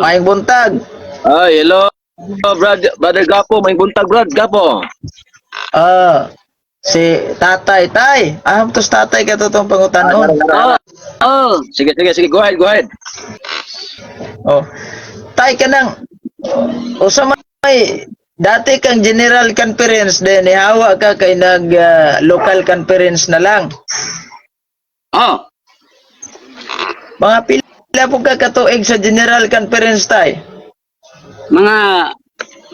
Maayong buntag. Ay, hello. Brad, Brother Gapo, may buntag, Brad Gapo. Ah, si Tatay, Tay. Aham tos tatay ka tong pangutanon. Oh, Oh, sige, sige, sige, go ahead, go ahead. Oh. Tay, kanang usa may dati kang general conference, then nihawa ka kay nag local conference na lang. Oh. Mga pila po ka katuig sa general conference, Tay? Mga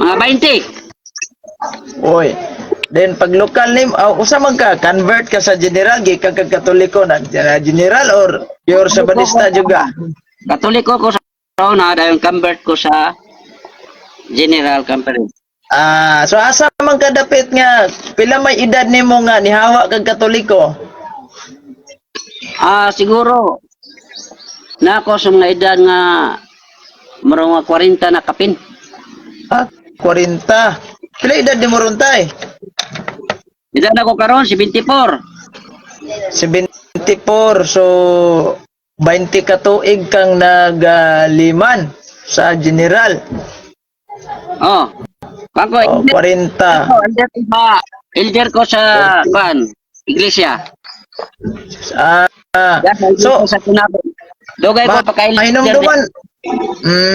20. Oy. Then pag local name, oh, usa man ka convert ka sa general gikan kag Katoliko na general or pure Sabadista juga? Katoliko ko sa una, dayon convert ko sa General Conference. Ah, so asa man ka dapit nga pila may edad nimo nga nihawa kag Katoliko? Ah, siguro na ako sa mga edad nga murag mga 40 na kapin. Ah, 40. Pila edad nimo ron, Tay? Edad ako karon 74. 74. So 20 ka tuig kang nagliman sa general. Oh. Kako, Oh, 40. Elder ko ba? Elder ko sa kan, iglesia. Ah, ah. So, So, sa Tinabo. Dugay ko pa kay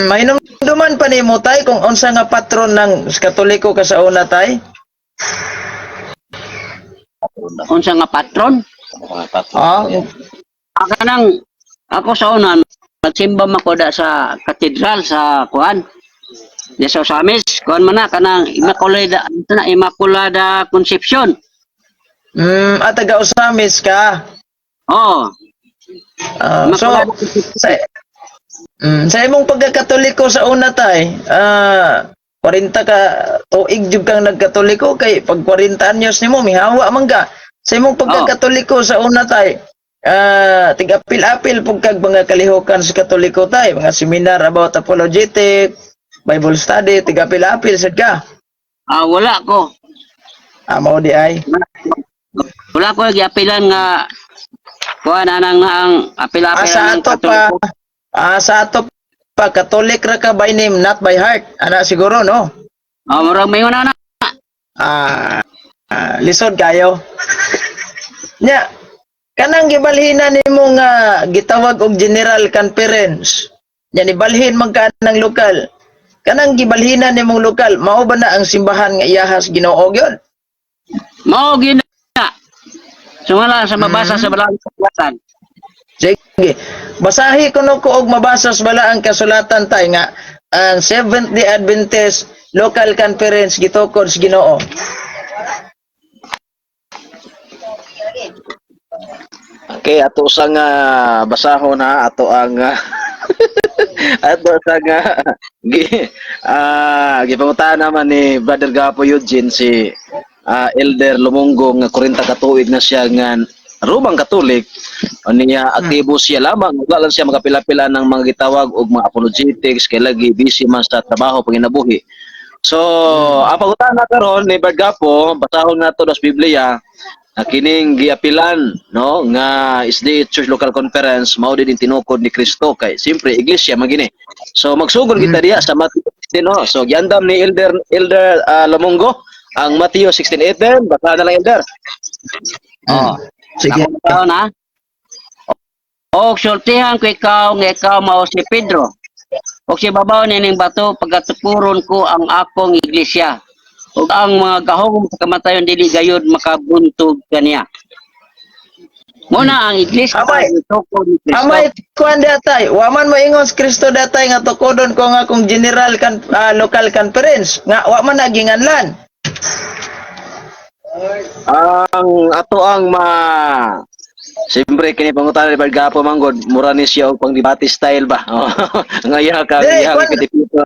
Mahinumduman pa nimo, Tay, kung unsa nga patron ng Katoliko ka sa una, Tay? Unsa nga patron? Ah, Aka nang ako sa una nagsimba man ko da sa katedral sa kuan. Di sa Osamis, kuan man na kanang Immaculada, ito na Immaculada Concepcion. At taga Osamis ka. Oh, Ah, so Immaculada Concepcion. sa imong pagkakatoliko sa una, Tay, 40 ka tuig jud kang nagkatoliko kay pag 40 anyos nimo mihawa man ka. Sa imong pagkakatoliko sa una, Tay, tig-apil-apil pug kag mga kalihokan sa Katoliko, Tay, mga seminar about apologetic, Bible study, tig-apil-apil sad ka? Ah, wala ko. Ah, mao di ay. Wala ko giapilan nga kuan anang ang apil-apil Ah, sa ng ato pa, Katoliko. ah, sa ato pa, Catholic ra ka by name, not by heart. Ana siguro, no? Oh, murag mayon na. Ah, ah, lisod kayo. Nya, kanang gibalhinan nimo nga gitawag og general conference. Nya nibalhin man ka ng lokal. Kanang gibalhinan nimong lokal, mao ba na ang simbahan nga iyahas Ginoo gyud? Mao gyud na. Sumala sa mabasa sa balaang kasulatan. Sige. Basahi kuno ko og mabasa sa balaang kasulatan, Tay, nga ang Seventh Day Adventist Local Conference gitukod sa Ginoo. Okay, ato sang basahon ha, ato ang ato sang gipangutan naman ni Brother Gapo Eugene si Elder Lumonggo nga 40 ka tuig na siya nga Romang Katolik niya, aktibo siya lamang, wala lang siya makapila-pila ng mga gitawag og mga apologetics kay lagi busy man sa trabaho, panginabuhi. So, ang pangutana karon ni Brad Gapo, basahon nato sa Biblia na kining giapilan, no, nga SDA Church Local Conference mao din tinukod ni Kristo kay siyempre iglesia man gini. So magsugod kita diha sa Matthew 16, no. So giandam ni Elder Lumonggo ang Matthew 16:18. Basa na lang, Elder. Oh. Sige. Ako na na. Og sultihan ko ikaw nga ikaw mao si Pedro. Og sa ibabaw nining bato pagatukuron ko ang akong iglesia. Ug ang mga gahom sa kamatayon dili gayud makabuntog kaniya. Muna ang iglesia Amay. ang tukod ni Kristo. Amay kuan datay, wa man moingon si Kristo datay nga tukodon ko nga akong general kan local conference nga wa man naginganlan. Ang ato ang ma siyempre kini pangutana ni Brad Gapo manggod mura ni siya og pang debate style ba nga iya ka Dili, iya ka.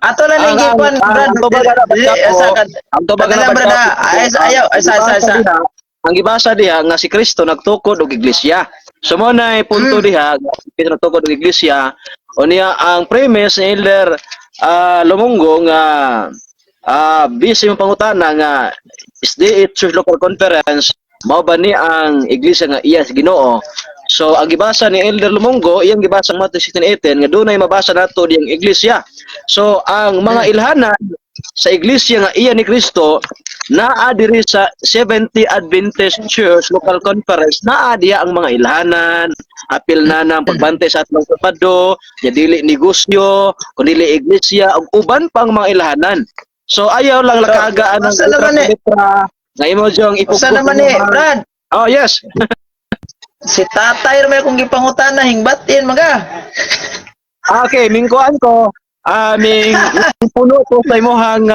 Ato lang ning gipan, Brad. Ang tubag na, Brad Dili, Gapo, ang tubag na, Dali, Brad Brad, Gapo, ay, ayaw, ang isa, isa, gibasa isa. Ang gibasa diha nga si Kristo nagtukod og iglesia. So mo na punto diha nga si Kristo nagtukod og iglesia. Unya ang premise ni Elder Lumonggo nga busy mo pangutana nga SDA Church Local Conference mao ba ni ang iglesia nga iya sa Ginoo. So ang gibasa ni Elder Lumonggo, iyang gibasa ang Matthew 16:18 nga dunay mabasa nato diyang iglesia. So ang mga ilhanan sa iglesia nga iya ni Kristo naa diri sa 70 Adventist Church Local Conference, naa diya ang mga ilhanan, apil na ng pagbantay sa atong Sabado, nya dili negosyo, kun dili iglesia ug uban pang mga ilhanan. So ayaw lang lakagaan ng Asa naman eh? letra nga imo jong Usa naman eh, Brad. Oh, yes. Si tatay ra may akong gipangutana, hingbatin maga. Ah, okay, mingkuan ko. Ah, ming ming puno ko sa imong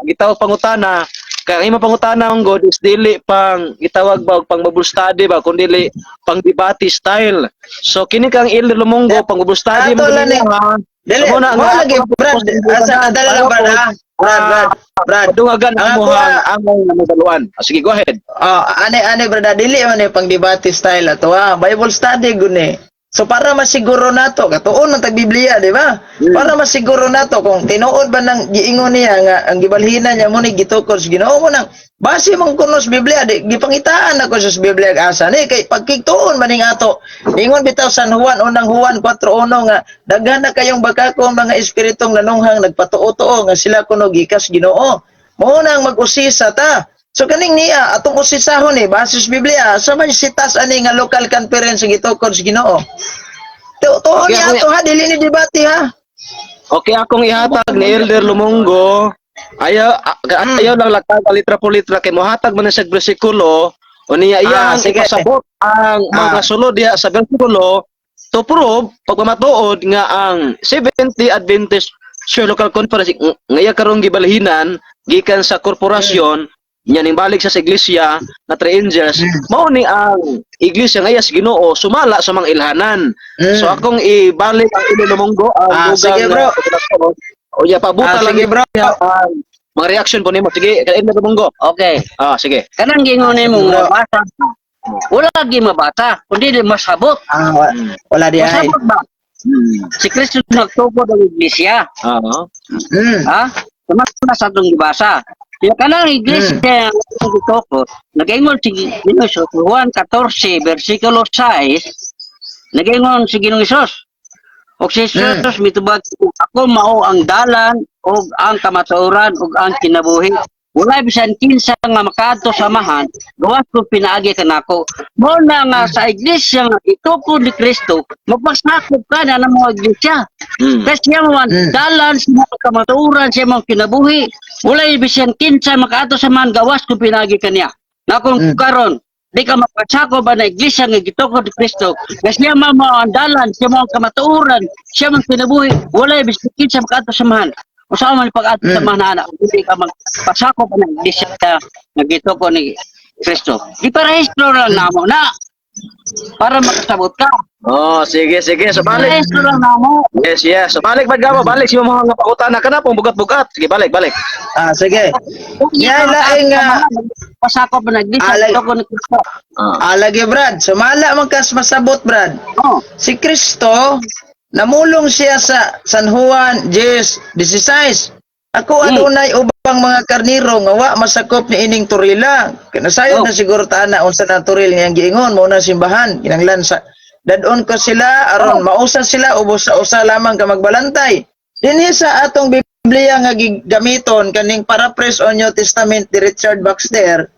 gitawag pangutana. Kay ang imong pangutana ang God is dili pang gitawag ba og pang Bible study ba, kun dili pang debate style. So kini kang Elder Lumonggo, pang Bible study Ato mo lang niya, eh. ha. Dili, Amo na mo nga, lagi ako Brad, asa dala lang, Brad, ha. Brad, Brad, Brad. Dungagan ang Ang ako, imong angay nga madaluan. Ah, sige, go ahead. Oh, ane ane brad, dili man eh pang debate style ato ha. Bible study gud ni. So para masiguro nato, katuon ng tag-Biblia, di ba? Para masiguro nato kung tinuod ba nang giingon niya nga ang gibalhinan niya mo ni gitukod sa Ginoo mo nang base man kuno sa Biblia, di gipangitaan ako sa Biblia ag asa ni kay pagkigtuon man ning ato. Ingon bitaw San Juan, Unang Juan 4:1 nga daghan na kayong bakakong mga espiritong nanunghang nagpatuo-tuo nga sila kuno gikas Ginoo. Mao na ang mag-usisa ta. So kaning niya atong usisahon eh base sa Biblia sa man sitas ani nga local conference ang gitukod sa Ginoo. Tuon Okay, niya ako ato ha, dili ni debate ha. Okay, akong ihatag ni Elder Lumonggo. Ayaw ayaw lang lakag litra po litra kay mohatag man na siya bersikulo o niya iyang Sige. ipasabot ang mga sulod diha sa bersikulo to prove pagpamatuod nga ang 70 Adventist Church Local Conference nga iya karong gibalhinan gikan sa korporasyon nya ning balik sa iglesia nga Three Angels, mao ni ang iglesia nga iya sa Ginoo sumala sa mga ilhanan. So akong ibalik ang Elder Lumonggo ang dugang Sige, bro. na o ya pabuta lang Sige, bro. niya ang mga reaction po nimo. Sige, kay Elder Lumonggo. Okay. Ah, sige. Kanang gingon nimo Bro. nga mabasa. Wala gi mabasa, kundi di masabot. Ah, wala di ay. Masabot ba? Si Kristo nagtukod ang iglesia. Ha? Sama sa atong gibasa. Ya kanang iglesia nga atong gitukod, nagaingon si Ginoong Hesus, Juan 14 versikulo 6, nagaingon si Ginoong Hesus. Og si Jesus mitubag, "Ako mao ang dalan ug ang kamatuoran ug ang kinabuhi. Wala bisan kinsa nga makaadto sa Amahan gawas kung pinaagi kanako." Mao na nga sa iglesia nga gitukod ni Kristo, magpasakop ka na ng mga iglesia. Kasi siya mo ang dalan, siya mo ang kamatuoran, siya mo ang kinabuhi. Wala bisan kinsa makaadto sa Amahan gawas kung pinaagi kaniya. Na kung karon di ka mapasakop ba na iglesia nga gitukod ni Kristo, kasi siya mo ang dalan, siya mo ang kamatuoran, siya mo ang kinabuhi, wala bisan kinsa makaadto sa Amahan. Usa man pag-adto sa Amahan ana, hindi ka magpasakop na iglesia nga gitukod ni Kristo. Iparehistro lang namo na para makasabot ka. Oh, sige, sige. So balik. Iparehistro lang namo. Yes. So balik ba mo? Balik si mga pangutana ka na pong bugat-bugat. Sige, balik, balik. Ah, sige. Nya laing nga Pasakop na iglesia gitukod ni Kristo. Lagi Brad, sumala man kas masabot, Brad. Oh. Si Kristo namulong siya sa San Juan 10:16. "Ako adunay ubang mga karniro nga wa masakop ni ining turila." Kinasayod na siguro ta na unsa na turil nga iyang giingon, mao na simbahan kinanglan sa dadon ko sila aron mausa sila ubos sa usa lamang ka magbalantay. Dinhi sa atong Biblia nga gamiton kaning Paraphrase on New Testament ni Richard Baxter,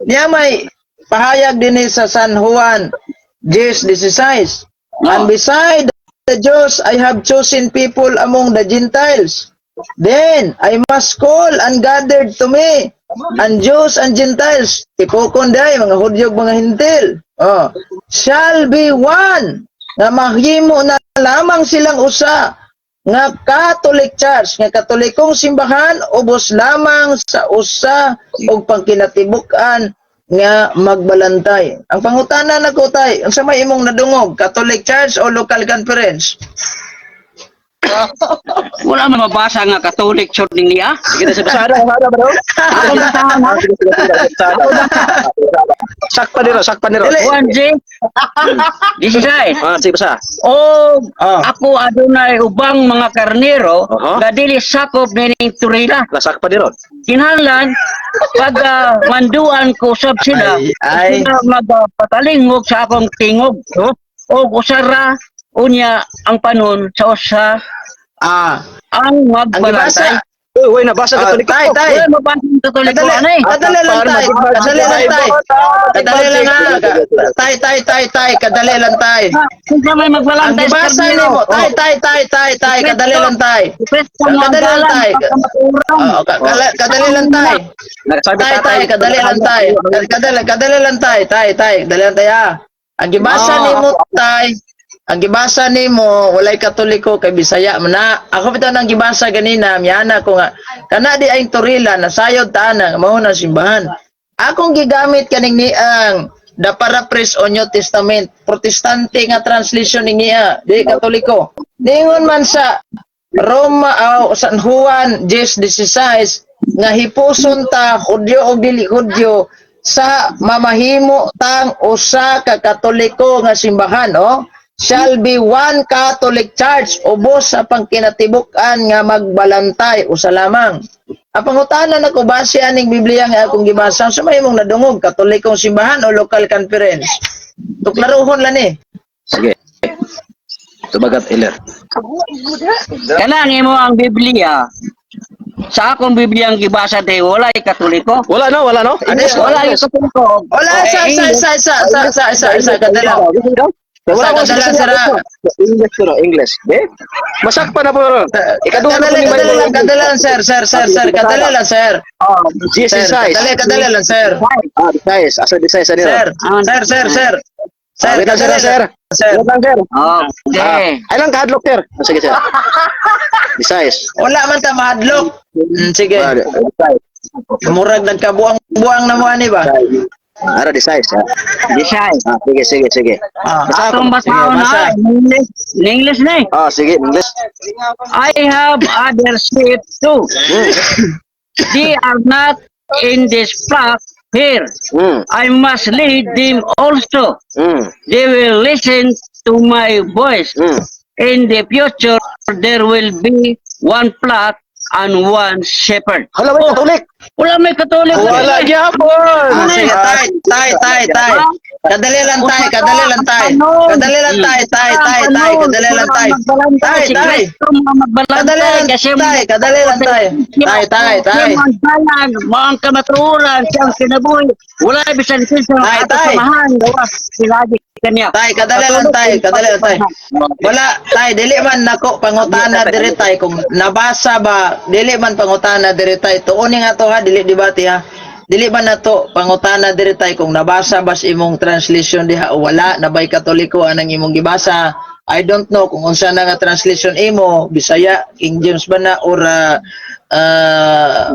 niya may pahayag dinhi sa San Juan 10:16. "And beside the Jews, I have chosen people among the Gentiles. Then I must call and gathered to me and Jews and Gentiles," tipokon day, mga Hudyo ug mga Hintil, oh, "shall be one," nga mahimo na lamang silang usa nga Catholic Church, nga Katolikong simbahan, ubos lamang sa usa og pangkinatibuk-an nga magbalantay. Ang pangutana nako tay, unsa may imong nadungog, Catholic Church o local conference? Wala man mabasa nga Katolik jud ning niya. Sige na, basada, basada bro. Ako basahan ha. Sige, sige, sige, basada. Sakpa niro, sakpa niro. Dili. 1 J. 16. Ah, sige, basa. O Oh. ako adunay ubang mga karnero nga dili sakop nining turila. La, sakpa niro. Kinahanglan pag manduan ko sab sila, Ay, ay. sila magpatalingog sa akong tingog. O usara unya ang panon sa usa ang Ang magbalantay. gibasa. Uy, uy, nabasa Ah, Katoliko. tay, tay. Wala mabasa ang Katoliko Kadali, ani. kadali lang tay. Kadali lang tay. Kadali lang ha. Tay, tay, tay, tay. Kadali lang tay. Kung may Ang magbalantay sa gibasa karnero. nimo, tay, tay, tay, tay, tay. Kadali lang tay. Kristo mo ang Kadali lang galang tay. pagkamaturan. Oo, kadali lang tay. Nagsabi Tay, tay, kadali lang tay. Kadali, kadali lang tay, tay, tay, kadali lang tay ha. Ang gibasa nimo tay, ang gibasa nimo walay Katoliko kay Bisaya man na. Ako bitaw nang gibasa ganina, miyana ko nga kana di ay turila nasayod ta na mao na simbahan. Akong gigamit kaning niang The Paraphrase on New Testament, Protestante nga translation ni niya, di Katoliko. Ningon man sa Roma aw San Juan 10:16 nga hipuson ta Hudyo o dili Hudyo sa mamahimo tang usa ka Katoliko nga simbahan, oh, shall be one Catholic Church, ubos sa pangkinatibuk-an nga magbalantay usa lamang. Ang pangutana nako base aning Biblia nga akong gibasa, sa may imong nadungog, Katolikong simbahan o local conference? Tuklarohon lang ni. Sige. Tubagat iler. Kanang imo ang Biblia. Sa akong Biblia ang gibasa day walay Katoliko. Wala no, wala no. Ano? English, Wala yung English. Katoliko. Wala sa Eh, sa sa sa sa sa sa sa kadala. Wala Sa ko kadala, sira. English pero English. Eh? Masakpa na po. Ikaduha na po Kadali, ni kadali lang, Bible. kadali lang, sir, sir, sir, sir, kadali lang, sir. Oh, Jesus Sir, size. kadali, kadali lang, sir. Ah, size. Asa di size ani? Sir, sir, sir, sir. Sir, Ah, wait lang, sir, kadali sir. lang, sir. Wait lang, sir. Okay. Ah, ay lang kahadlok, sir. Ah, sige, sir. Di size. Wala man ta mahadlok. Sige. Ah, di size. Murag nagkabuang-buang na mo ani ba? Ara di size. Ah, Disay. Ah, sige, sige, sige. Ah. Atong basahon Sige, basa. na English, in English na eh. Ah, sige, English. I have other sheep too. They are not in this flock here. I must lead them also. They will listen to my voice. In the future, there will be one flock and one shepherd. Hala, wait, Katolik. Wala may Katoliko. Wala gyapon. Ah, sige, tay, tay, tay, tay. Kadali lang tay, kadali lang tay. Kadali lang tay, tay, tay, tay, kadali lang tay. Tay, tay. Kadali lang tay, kadali lang tay. Tay, tay, tay. Ang dalag, mga kamatuoran, siyang kinabuhi. Wala bisan kinsa Tay, ato tay. samahan, gawas silagi kaniya. Tay, kadali lang tay, kadali lang tay. Wala, tay, dili man nako pangutana diri tay kung nabasa ba, dili man pangutana diri tay. Tuon ni nga to ha, dili debate ha. Dili man nato pangutana diri tay kung nabasa ba sa imong translation diha o wala, nabay Katoliko anang imong gibasa. I don't know kung unsa na nga translation imo, Bisaya, King James ba na or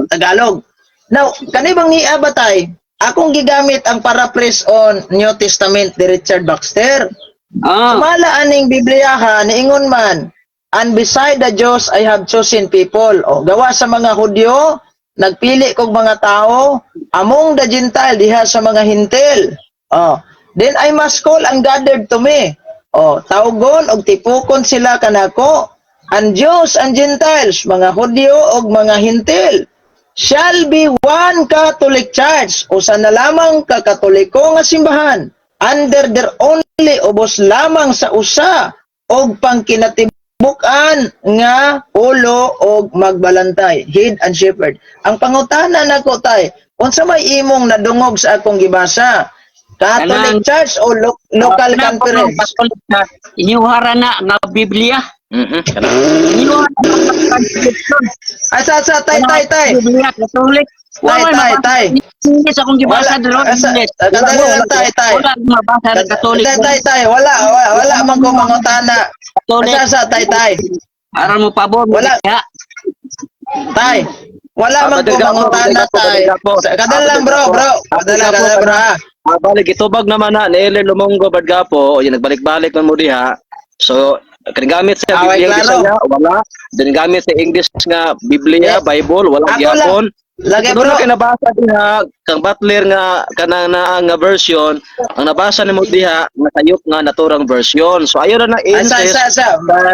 Tagalog. Now, kani bang niya ba tay? Akong gigamit ang paraphrase on New Testament ni Richard Baxter. Sumala aning Biblia ha, niingon man, "And beside the Jews, I have chosen people." O, gawa sa mga Hudyo, nagpili kog mga tao, among the Gentile, diha sa mga Hintil. O, then I must call and gathered to me. O, tawgon og tipukon sila kanako, and Jews and Gentiles, mga Hudyo og mga Hintil, shall be one Catholic Church, usa na lamang ka Katoliko nga simbahan, under their only, ubos lamang sa usa og pangkinatibuk-an nga ulo og magbalantay, head and shepherd. Ang pangutana nako tay, unsa may imong nadungog sa akong gibasa, Catholic Church o local Kana po, conference? Catholic Church, inyuhara na nga Biblia. Inyuhara na nga translation. Asa asa tay tay tay? Biblia Catholic. Tay, Wala tay, mabasa. tay. English akong gibasa Wala. dito. English. Kadali lang tay tay. Wala akong mabasa ng Catholic. Tay tay tay, wala wala, wala man ko mangutana. Catholic. Asa asa tay tay? Aron mo pabor. Wala. Ya. Tay, wala man ko Brother Gapo, mangutana Brother Gapo, tay. Brother Gapo. Kadali lang bro, bro. Kadali lang, kadali bro ha. Ah, balik itubag naman na ni Elder Lumongo Badgapo, o yun nagbalik-balik man mo diha. So, Kani gamit sa Ah, Biblia klaro. Bisaya, wala. Then gamit sa English nga Biblia, Yes. Bible, wala Ako gyapon. Lagi, Doon bro. na kay nabasa diha kang Butler nga kanang naa nga version, ang nabasa nimo diha nga sayop nga naturang version. So ayo na na Ay, sa, insist. sa, sa.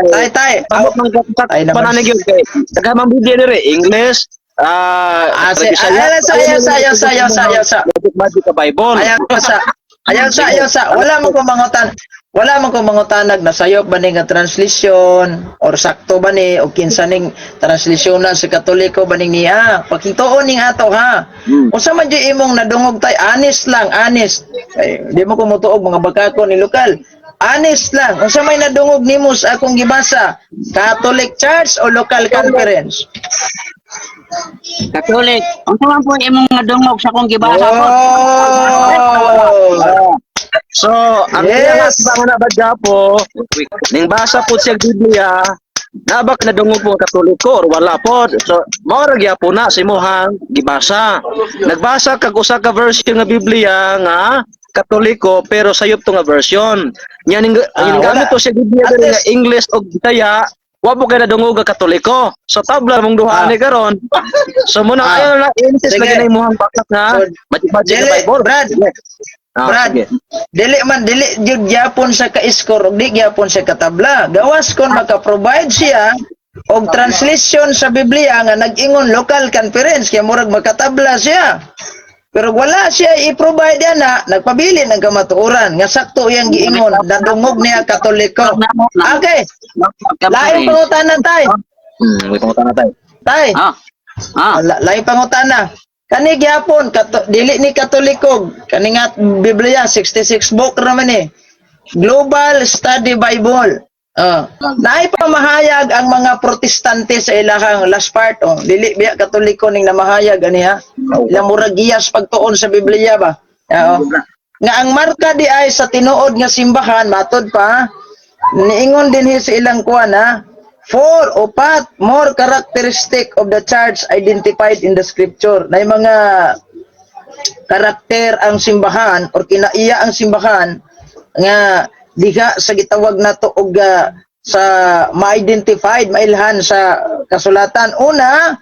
Tay, tay. Pamot man Ay, ka naman. pa gyud kay daghan man Biblia dire English, Ah, Bisaya. ay, sa, ayaw, sa, ayaw, sa, ayaw, sa, ayaw, sa. Magic magic ka Bible. Ayaw sa. Ayaw sa, ayaw sa. Wala man ko mangutan. Wala man ko mangutanag na sayop ba ni nga translation or sakto ba ni o kinsa ning translation na sa Katoliko ba ning niya. Pakituon ning ato ha. Unsa man jud imong nadungog, tay, honest lang, honest. Ay, di mo ko motuog mga bakako ni lokal. Honest lang. Unsa may nadungog nimo sa akong gibasa? Catholic Church o local conference? Catholic. Unsa man po imong nadungog sa akong gibasa po? Oh! So, ang Yes. yes. Nga na ba po, ning basa po siya Biblia, nabak na dungog po Katoliko or wala po. So, mao ra gyapon na sa imuhang gibasa. Nagbasa kag usa ka version nga Biblia nga Katoliko pero sayop to nga version. Nya ning Ah, ning gamit wala. to siya Biblia At diri nga least- English og Bisaya, wa po kay nadungog nga Katoliko. So tabla mong duha ni karon. So mo na ayo na insist Sige. lagi na imuhang bakat nga So, magic magic dili, nga Bible. Brad. Sige. Brad, sige. Dili man dili jud gyapon sa ka-score ug di gyapon sa katabla. Gawas kon maka-provide siya og translation sa Biblia nga nag-ingon local conference kaya murag makatabla siya. Pero wala siya i-provide yan na nagpabili ng kamatuoran nga sakto iyang giingon nadungog niya Katoliko. Okay, laing pangutana, tay. May pangutana tayo. Tay. Laing pangutana. Kani gyapon dili ni Katoliko kani nga Biblia 66 book raman eh. Global Study Bible. Naay pamahayag ang mga Protestante sa ilahang last part oh. Dili biya Katoliko ning namahayag ani ha. Ilang murag giyas pagtuon sa Biblia ba. Oo. Nga ang marka di ay sa tinuod nga simbahan matod pa niingon dinhi sa ilang kuan ha. Four upat more characteristic of the church identified in the scripture. Na mga karakter ang simbahan or kinaiya ang simbahan nga diha sa gitawag nato og sa ma-identified mailhan sa kasulatan. Una,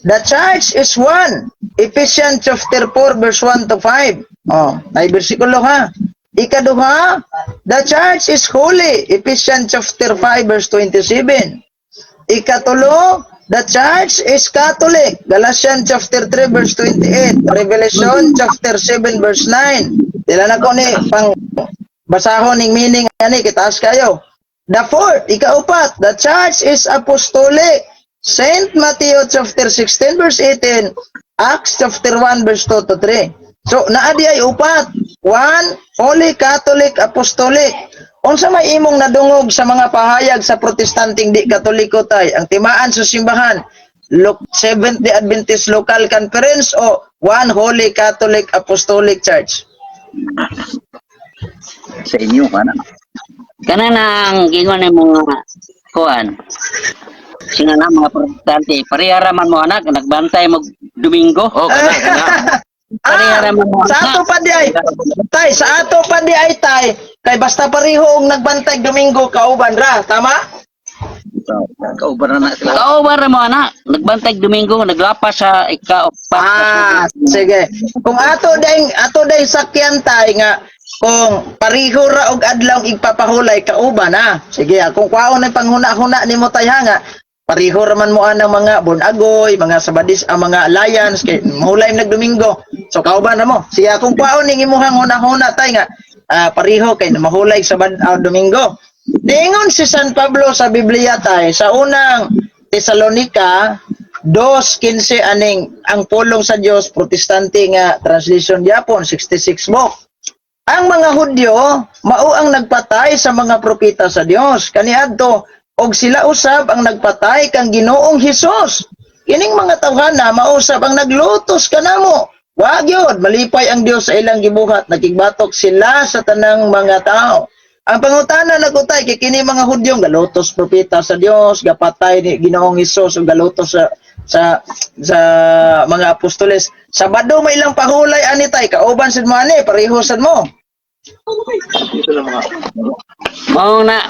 the church is one. Ephesians chapter 4 verse 1 to 5. Oh, nay bersikulo ha. Ikaduha, the church is holy. Ephesians chapter 5 verse 27. Ikatulo, the church is Catholic. Galatians chapter 3 verse 28. Revelation chapter 7 verse 9. Dila na ko ni pang basahon ning meaning ani kitaas kayo. The fourth, ikaupat, the church is apostolic. Saint Matthew chapter 16 verse 18, Acts chapter 1 verse 2 to 3. So naa di ay upat. One, Holy Catholic Apostolic. Unsa may imong nadungog sa mga pahayag sa Protestanteng di Katoliko, tay? Ang timaan sa simbahan, Seventh Day Adventist Local Conference o One Holy Catholic Apostolic Church? Sa inyo kana. Kana nang gingon ni mga kuan. Sina na mga Protestante, pareha ra man mo anak nagbantay mo Domingo. Oh, kana kana. Ah, Pareha man mo sa ato anak. pa di ay, tay, sa ato pa di ay, tay, kay basta pareho og nagbantay Domingo kauban ra, tama? Kauban na na sila. Kauban ra mo anak, nagbantay Domingo, naglapas sa ika-upat. Ah, sige. Kung ato dayng sakyan, tay, nga kung pareho ra og adlaw igpapahulay kauban na. Sige, ah, kung kwaon ang panghuna-huna nimo, tay ha, nga pareho ra man mo anang mga Born-Agoy, mga Sabadis, ang mga Alliance kay mahulay nagdomingo. So kauban na mo. Sige, ah, kung kwaon ning imuhang huna-huna, tay, nga pareho kay mahulay sa Domingo. Niingon si San Pablo sa Biblia, tay, sa unang Tesalonica 2:15 aning ang pulong sa Dios Protestante nga translation gyapon 66 book. Ang mga Hudyo mao ang nagpatay sa mga propeta sa Dios kaniadto og sila usab ang nagpatay kang Ginoong Hesus. Kining mga tawhana mausab ang naglutos kanamo. Wa gyud malipay ang Dios sa ilang gibuhat, nakigbatok sila sa tanang mga tao. Ang pangutana nako, tay, kay kini mga Hudyo galutos propeta sa Dios, gapatay ni Ginoong Hesus ug galutos sa mga apostoles. Sabado may ilang pahulay ani, tay, kauban sad mo ani, pareho sad mo. Mao na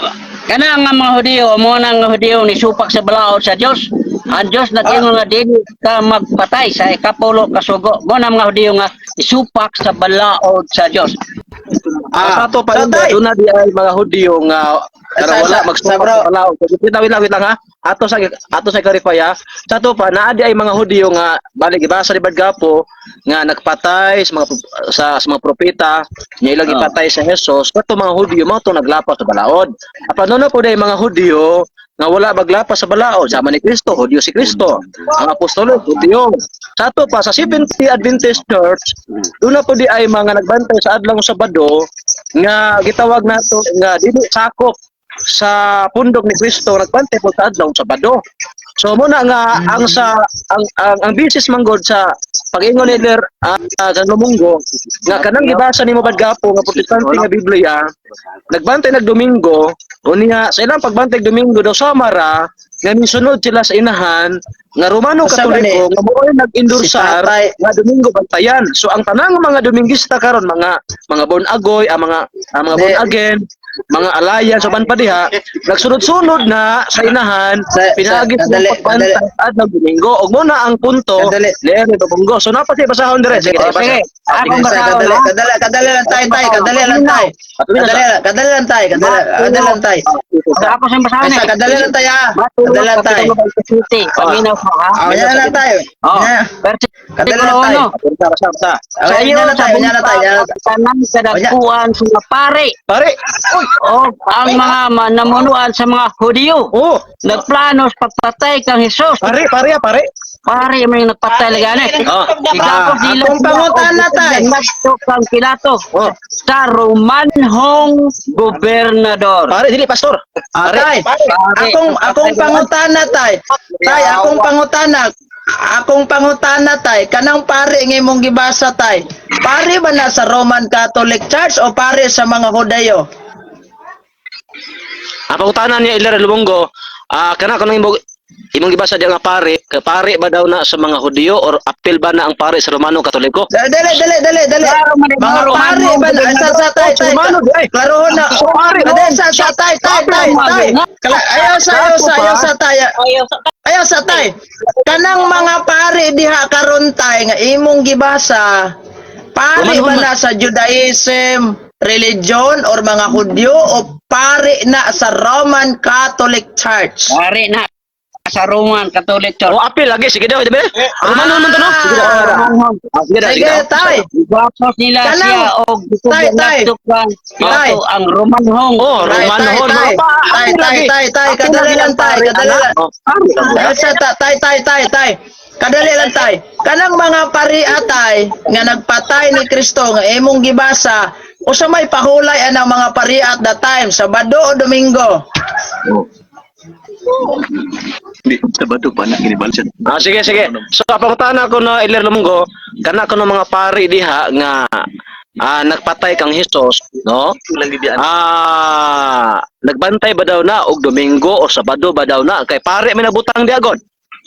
Kana nga mga Hudiyo, mo na nga Hudiyo ni supak sa balaod sa Dios. Ang Dios nag-ingon nga dili ka magpatay sa ikapulo ka sugo. Mo na mga Hudiyo nga isupak sa balaod sa Dios. Ah, sa ato pa So, rin, tay. doon na di ay mga Hudyo nga pero wala magsupak sa, bro. sa balaod. Wait lang, wait lang, wait lang ha. Ato sa clarify ha. Sa ato pa naa di ay mga Hudyo nga balik gibasa ni Brad Gapo nga nagpatay sa mga propeta nya ilang ipatay sa Jesus. Kato mga Hudyo mao to naglapas sa balaod. Apan doon na po di ay mga Hudyo nga wala maglapas sa balaod sama ni Kristo, Hudyo si Kristo. Ang apostolo Hudyo. Sa ato pa sa Seventh Adventist Church, doon na po di ay mga nagbantay sa adlaw Sabado nga gitawag nato nga dili sakop sa pundok ni Kristo, nagbantay po sa adlaw Sabado. So muna nga ang sa ang basis manggod sa pag-ingon ni Ler sa Lumunggo nga kanang gibasa nimo, Brad Gapo, nga Protestante nga Biblia nagbantay nagdomingo unya sa ilang pagbantay Domingo daw samara nga misunod sila sa inahan nga Romano Asa ba ni? Katoliko nga mo'y nag-endorsar Si tatay. nga Domingo bantayan. So ang tanang mga Domingista karon, mga born agoy, ang mga born again, mga alliance uban pa diha, nagsunod-sunod na sa inahan pinaagi sa pagbantay adlaw Domingo. Og mo na ang punto Kadali. ni Erwin Lumunggo. So napa siya basahon dire. Sige, Oh, sige, sige. basa. Akong Sa, basahon, kadali, ha? kadali, kadali lang tay, tay, kadali lang tay. Patuloy na Kadali, kadali lang tay, kadali, kadali lang tay. Ako sa basahon Ay, eh. sa, kadali lang tay ha. Mateo Kadali lang tay. Kapitulo 27. Paminaw ko ha. Ah, yan na tayo. Oh. Yan. Kadali Versikulo lang tay. 1. Basa, basa, basa. Ah, Sa yan iyo na sa tayo, yan na tayo, yan na tayo. tanang kadagkuan sa mga pare Pare. o ang mga namunuan sa mga Hudiyo. Oh, Nagplano sa pagpatay kang Hesus. pare, pare, ah, pare. Pare may nagpatay lagani. Oh. Igapos nila Akong pangutana, tay. Nagto kang Pilato Oh. sa Romanhong gobernador. Pare dili pastor. Ah, tay. Pare. Akong pangutana, tay. Tay, akong pangutana. Akong pangutana, tay, kanang pare nga imong gibasa, tay. Pare ba na sa Roman Catholic Church o pare sa mga Hudayo? Ang pangutana niya Iler Lumunggo, kana kanang imong gibasa diya nga pare, ka pare ba daw na sa mga Hudiyo or apil ba na ang pare sa Romano Katoliko? Dali, dali, dali, dali, dali. Klaro man ang Mga mga pare ba na sa tay, tay. Romano, di ay. Klarohon na. Pare, Dali, sa tay, tay, tay, tay. Ayaw sa, ayaw sa, ayaw sa tay. Ayaw sa tay. Kanang mga pare diha karon, tay, nga imong gibasa, pare ba na sa Judaism, religion or mga Hudyo o pare na sa Roman Catholic Church? Pare na sa Roman Catholic Church. O apil lagi sige daw, di ba? Romano man to no? Sige daw. Ah, sige daw, sige Sige, daw. tay. Igapos nila Kanang- siya og Tay, tay. nagtukang Tay. Pilato ang Romanhong Oh, Tay, Romano tay, hon. tay. Tay, tay, tay, tay. Kadali lang, tay. Kadali lang. Ayaw sa tay, tay, tay, tay. Kadali lang, tay. Kanang mga pari atay nga nagpatay ni Kristo nga imong gibasa, usa may pahulay anang mga pari at the time, Sabado o Domingo? Di, Sabado pa na ginibal siya. Ah, sige, sige. So, pangutana ko na Iler Lumunggo, kana ko ng mga pari diha nga nagpatay kang Hesus, no? Lang gibiyaan. Nagbantay ba daw na og Domingo o Sabado ba daw na kay pare may nabutang diagon.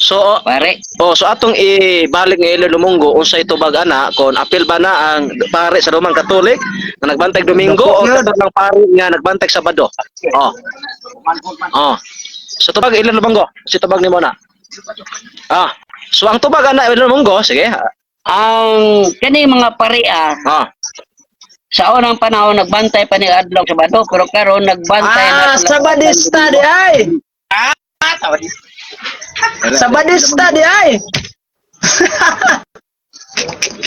So, Pare. oh, so atong ibalik nga Iler Lumunggo unsay tubag ana kon apil ba na ang pare sa Roman Catholic nga nagbantay Domingo o Yun. kato lang pare nga nagbantay Sabado. Oh. Oh. So tubag Iler Lumunggo, si tubag nimo na. Ah. So ang tubag ana Iler Lumunggo, sige. Ang kani mga paria sa unang panahon nagbantay pa ni adlaw Sabado pero karon nagbantay Ah, na sila Sabadista di ay. Sabadista di ay.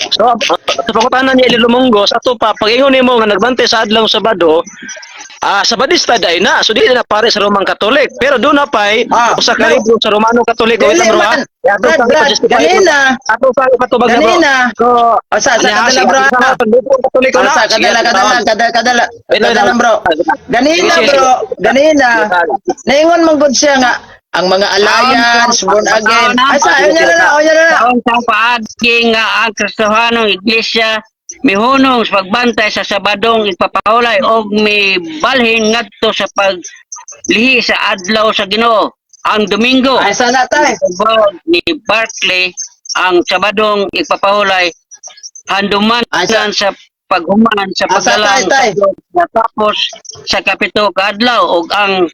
So, sa pangutana niya Iler Lumunggo, sa ato pa, pag-ingon nimo nga nagbantay sa adlaw Sabado, Sabadista dai na. So di na pare sa Roman Catholic. Pero doon na pay usa ka no. libro sa Romano Katoliko Dili ito bro. man. Ha? Ato Brad, pang Brad, ipa-justify ganina. Ato pang ipatubag na bro. Ganina. So, O, sa kadala bro. Sa libro Katoliko O, na. sa kadala, kadala, kadala, kadala. Wait lang, Kadala wait lang. bro. Ganina Sige, sige. bro, ganina. Naingon man gud siya nga ang mga alliance, born again. Ay sa, ayun na na, ayun na na. Taon sa paagi nga ang Kristohanong Iglesia mihunong sa pagbantay sa Sabadong ipapahulay og mibalhin ngadto sa paglihi sa adlaw sa Ginoo ang Domingo. Ay sana tay. Tubag ni Barclay ang Sabadong ipapahulay handumanan Ay, sa paghuman sa Asa, pagdalang tay, tay. sa Diyos natapos sa kapito kaadlaw ug ang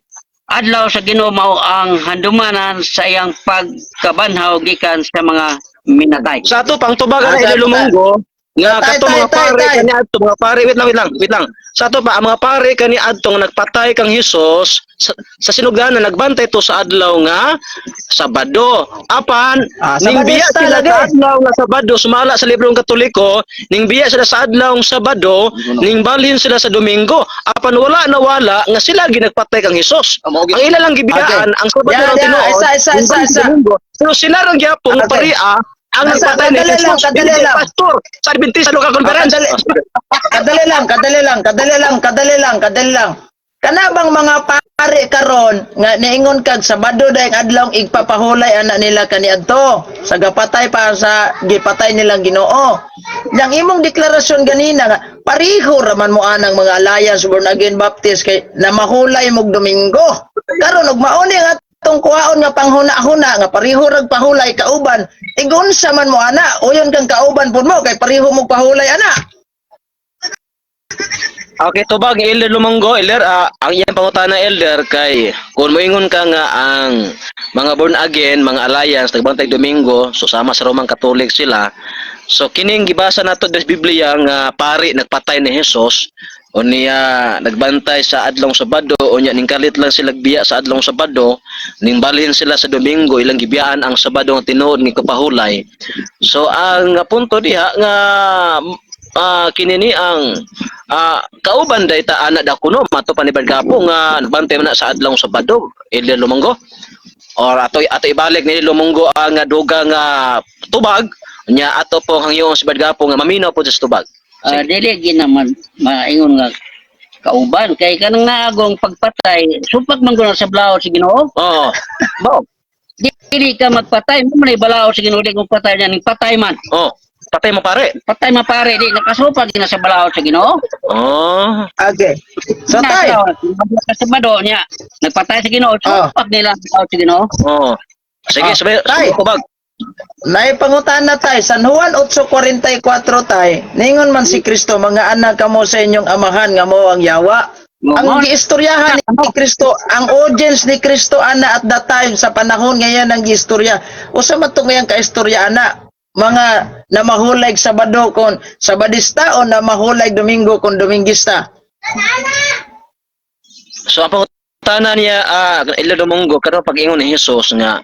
Adlaw sa Ginoo mao ang handumanan sa iyang pagkabanhaw gikan sa mga minatay. Sa ato pang tubagan Ah, na Lumonggo nga Tay, kato tay, mga tay, pare tay. kani adto mga pare, wait lang, wait lang, wait lang. Sa ato pa ang mga pare kani adto nga nagpatay kang Hesus sa sinugdanan, nagbantay to sa adlaw nga Sabado. Apan Ah, ning biya Sabadista sila lagi. sa adlaw nga Sabado, sumala sa librong Katoliko, ning biya sila sa adlaw nga Sabado, ning balhin sila sa Domingo. Apan wala na wala nga sila ginagpatay kang Hesus. Ang ila lang gibiyaan ang Sabado Yeah, ng yeah, tinuod. isa, isa, ning isa, balhin isa. Domingo. Pero sila rang gyapon nga paria ang Nasa- nagpatay ni kadali lang, Jesus. kadali Hindi lang. pastor sa Adventista Local Conference. Kadali, kadali lang, kadali lang, kadali lang, kadali lang, kadali lang. Kana bang mga pare karon nga niingon kag Sabado dayong adlaw igpapahulay ana nila kaniadto sa gapatay pa sa gipatay nilang Ginoo? Yang imong deklarasyon ganina nga pareho raman mo anang mga Alliance Born Again Baptist kay na mahulay mog Domingo. Karon og mauni nga atong kuhaon nga panghuna-huna nga pareho rag pahulay kauban, igunsa man mo ana, uyon kang kauban pud mo kay pareho mo pahulay ana. Okay, tubag ni Elder Lumonggo, Elder, ang iyang pangutana, Elder, kay kung moingon ka nga ang mga born again, mga Alliance nagbantay Domingo, so sama sa Roman Catholic sila. So kining gibasa nato sa Biblia nga pari nagpatay ni Jesus o niya nagbantay sa adlong Sabado, o niya ning kalit lang sila biya sa adlong Sabado, ning balhin sila sa Domingo, ilang gibiyaan ang Sabado nga tinuod ni kapahulay. So ang punto diha nga kini ni ang kauban day ta ana da kuno mato pa ni Bargapo nga nagbantay man na sa adlong Sabado, Elder Lumonggo, or ato ato ibalik ni Lumonggo ang nga duga nga tubag nya ato po hangyoon si Bargapo nga maminaw po sa tubag. Ah, dili ginaman maingon nga kauban kay kanang naagong pagpatay supak man gud sa balaod sa Ginoo. Oo. Bo. Dili ka magpatay mo man balaod sa Ginoo, di kong patay niya ning patay man. Oh, patay mo pare. Patay man pare, di nakasupak gina sa balaod sa Ginoo. Oh. Okay. So tay, Sa Sabado niya nagpatay sa Ginoo, supak nila sa balaod sa Ginoo. Oh. Sige, Ah, sabay tay. tubag. Naipangutan na tay, San Juan 8:44 tay, ningon man si Kristo, "Mga anak kamo sa inyong amahan nga mao ang yawa." Ang giistoryahan ni Kristo, ang audience ni Kristo ana at that time sa panahon ngayon ang giistorya. Usa man to ngayang kaistorya ana? Mga namahulay Sabado kon Sabadista o namahulay Domingo kon Domingista. So ang pangutana niya, Elder Domingo, karon pag-ingon ni Jesus nga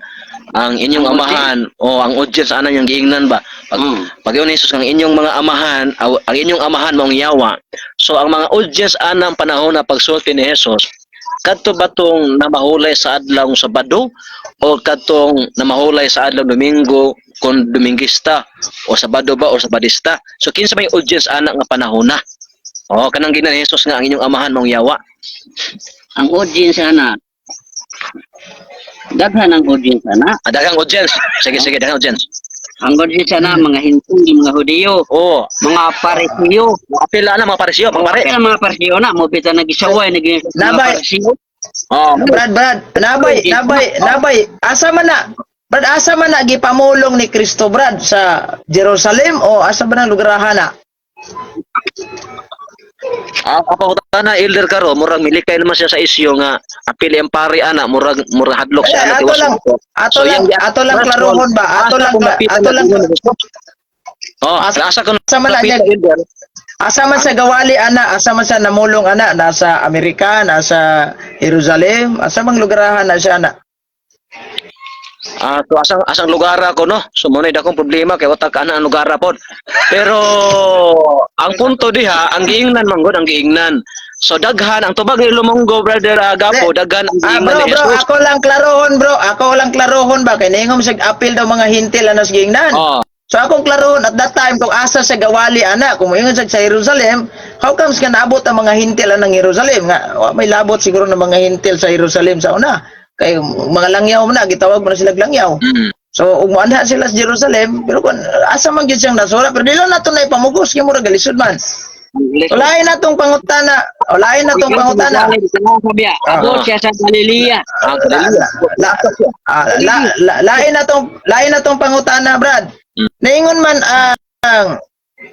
ang inyong amahan o ang audience ana niyang giingnan ba? Pag pag-ingon ni Jesus nga ang inyong mga amahan, ang inyong amahan maong yawa. So ang mga audience ana ang panahon na pagsulti ni Jesus, kadto ba tong namahulay sa adlaw Sabado o kadtong namahulay sa adlaw Domingo kon Domingista o Sabado ba o Sabadista? So kinsa may audience ana nga panahon na? O kanang ginan ni Jesus nga ang inyong amahan maong yawa. Ang audience ana, daghan ang audience ana. Ah, daghang audience. Sige, sige, daghang audience. Ang audience ana mga Hintil, mga Hudiyo, Oo. mga Parisiyo. Apila na mga Parisiyo, mga pare. Kaya mga Parisiyo na mo bita nagisaway naging mga Nabay. Parisiyo. Oh, Brad, Brad, nabay, nabay, nabay. Asa man na? Brad, asa man na gipamulong ni Kristo, Brad, sa Jerusalem o asa ba nang lugarahan na? Ang pangutana, Elder karo, murag milikay naman siya sa isyu nga apili ang pare ana, murag murag hadlok siya Eh, ana ato tiwas. lang, ato lang, ato lang klarohon ba? Ato lang, ato lang, Oh, asa kun Asa man na niya- Elder? Asa man sa gawali ana, asa man sa namulong ana, nasa Amerika, nasa Jerusalem, asa mang lugarahan na siya ana? Ah, so asang asang lugar ako no. So mo na dakong problema kay watag ana ang lugar pod. Pero ang punto diha, ang giingnan man gud ang giingnan. So daghan ang tubag ni Lumonggo, brother Gapo, daghan ang Ah, giingnan bro, ni bro, Jesus. ako lang klarohon, bro. Ako lang klarohon ba kay ningom sig apil daw mga hintil anas giingnan. Oh. So akong klarohon at that time kung asa sa gawali ana, kung moingon sa Jerusalem, how comes nga naabot ang mga hintil anang Jerusalem nga wa may labot siguro ng mga hintil sa Jerusalem sa una. Kay mga langyaw man na gitawag man na sila langyaw. So ug moanha sila sa Jerusalem, pero kung asa man gyud siyang nasura, pero dili lang nato na ipamugos kay murag galisod man. Ulahin na tong pangutana, ulahin na tong pangutana. Abot siya sa Galilea. Ah, La, la, ah, la, la, lain na tong pangutana, Brad. Naingon man ang